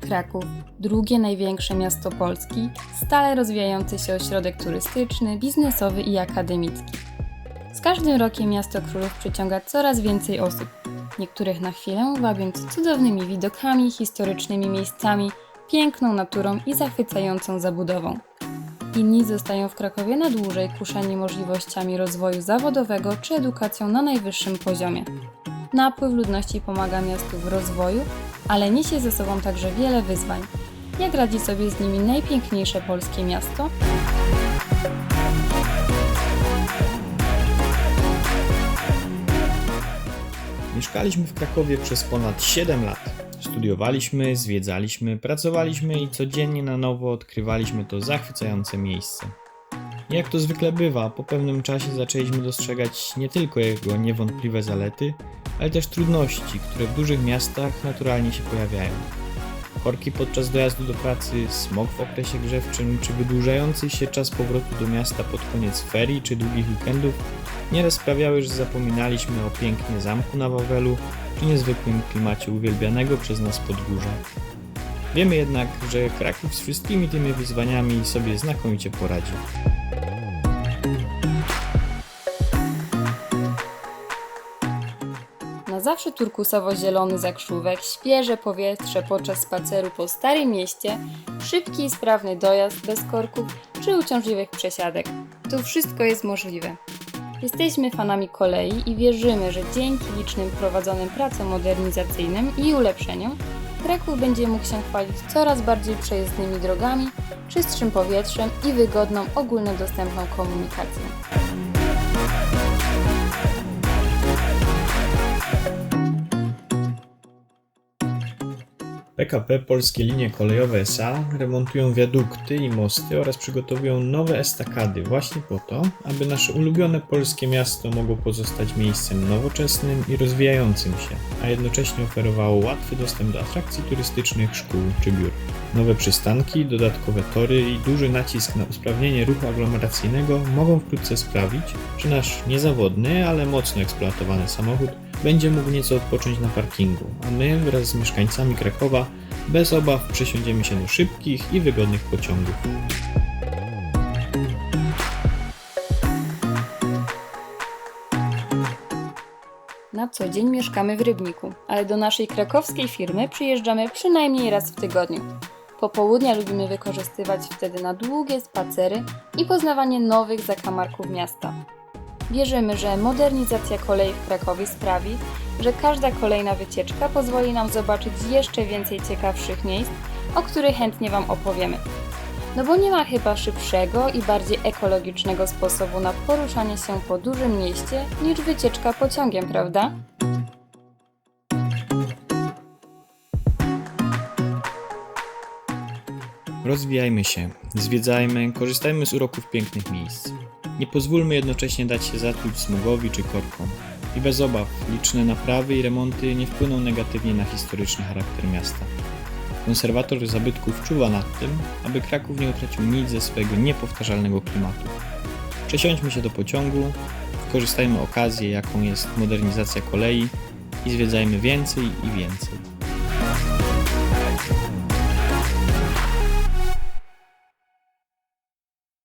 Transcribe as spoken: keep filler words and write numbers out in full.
Kraków, drugie największe miasto Polski, stale rozwijający się ośrodek turystyczny, biznesowy i akademicki. Z każdym rokiem miasto królów przyciąga coraz więcej osób, niektórych na chwilę wabiąc cudownymi widokami, historycznymi miejscami, piękną naturą i zachwycającą zabudową. Inni zostają w Krakowie na dłużej, kuszeni możliwościami rozwoju zawodowego czy edukacją na najwyższym poziomie. Napływ ludności pomaga miastu w rozwoju, ale niesie ze sobą także wiele wyzwań. Jak radzi sobie z nimi najpiękniejsze polskie miasto? Mieszkaliśmy w Krakowie przez ponad siedem lat. Studiowaliśmy, zwiedzaliśmy, pracowaliśmy i codziennie na nowo odkrywaliśmy to zachwycające miejsce. Jak to zwykle bywa, po pewnym czasie zaczęliśmy dostrzegać nie tylko jego niewątpliwe zalety, ale też trudności, które w dużych miastach naturalnie się pojawiają. Korki podczas dojazdu do pracy, smog w okresie grzewczym czy wydłużający się czas powrotu do miasta pod koniec ferii czy długich weekendów nieraz sprawiały, że zapominaliśmy o pięknie zamku na Wawelu czy niezwykłym klimacie uwielbianego przez nas Podgórza. Wiemy jednak, że Kraków z wszystkimi tymi wyzwaniami sobie znakomicie poradził. Na zawsze turkusowo-zielony zakrzówek, świeże powietrze podczas spaceru po Starym Mieście, szybki i sprawny dojazd bez korków czy uciążliwych przesiadek. Tu wszystko jest możliwe. Jesteśmy fanami kolei i wierzymy, że dzięki licznym prowadzonym pracom modernizacyjnym i ulepszeniom Kraków będzie mógł się chwalić coraz bardziej przejezdnymi drogami, czystszym powietrzem i wygodną, ogólnodostępną komunikacją. P K P Polskie Linie Kolejowe S A remontują wiadukty i mosty oraz przygotowują nowe estakady właśnie po to, aby nasze ulubione polskie miasto mogło pozostać miejscem nowoczesnym i rozwijającym się, a jednocześnie oferowało łatwy dostęp do atrakcji turystycznych, szkół czy biur. Nowe przystanki, dodatkowe tory i duży nacisk na usprawnienie ruchu aglomeracyjnego mogą wkrótce sprawić, że nasz niezawodny, ale mocno eksploatowany samochód będzie mógł nieco odpocząć na parkingu, a my wraz z mieszkańcami Krakowa bez obaw przesiądziemy się do szybkich i wygodnych pociągów. Na co dzień mieszkamy w Rybniku, ale do naszej krakowskiej firmy przyjeżdżamy przynajmniej raz w tygodniu. Popołudnia lubimy wykorzystywać wtedy na długie spacery i poznawanie nowych zakamarków miasta. Wierzymy, że modernizacja kolei w Krakowie sprawi, że każda kolejna wycieczka pozwoli nam zobaczyć jeszcze więcej ciekawszych miejsc, o których chętnie Wam opowiemy. No bo nie ma chyba szybszego i bardziej ekologicznego sposobu na poruszanie się po dużym mieście niż wycieczka pociągiem, prawda? Rozwijajmy się, zwiedzajmy, korzystajmy z uroków pięknych miejsc. Nie pozwólmy jednocześnie dać się zatruć smogowi czy korkom. I bez obaw, liczne naprawy i remonty nie wpłyną negatywnie na historyczny charakter miasta. Konserwator zabytków czuwa nad tym, aby Kraków nie utracił nic ze swojego niepowtarzalnego klimatu. Przesiądźmy się do pociągu, wykorzystajmy okazję, jaką jest modernizacja kolei i zwiedzajmy więcej i więcej.